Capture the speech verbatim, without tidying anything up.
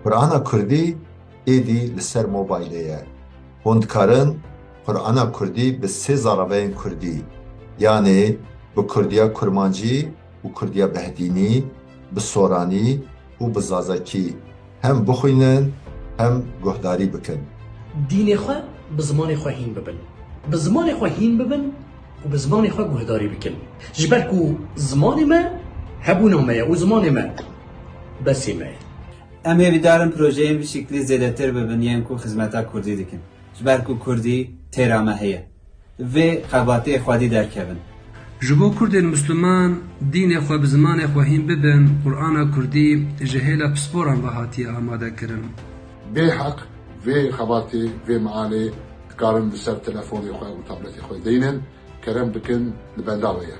Qur'ana Kurdî êdî li ser mobaylê ye. Hûn dikarin Qur'ana Kurdî bi sê zaraveyên Kurdî, yanê bi Kurdiya Kurmancî û Kurdiya Behdînî, bi Soranî û bi Zazakî hem bixwînin hem guhdarî bikin. Dînê xwe bi zimanê xwe hîn bibin. Bi zimanê xwe hîn bibin û bi zimanê xwe guhdarî bikin. Ji ber ku zimanê me hebûna me ye û zimanê me besê me ye. Em hêvîdar in projeyên vî şiklî zêdetir bibin yên ku xizmeta kurdî dikin. Ji ber ku kurdî têra me heye. Vê xebatê xwedî derkevin. Ji bo Kurdên Misliman dînê xwe bi zimanê xwe hîn bibin, Qur'ana Kurdî ji hêla pisporan ve hatiye amadekirin. Bêheq vê xebatê, vê mealê dikarin li ser telefonê xwe û tabletê xwe deynin, kerem bikin li benda we ye.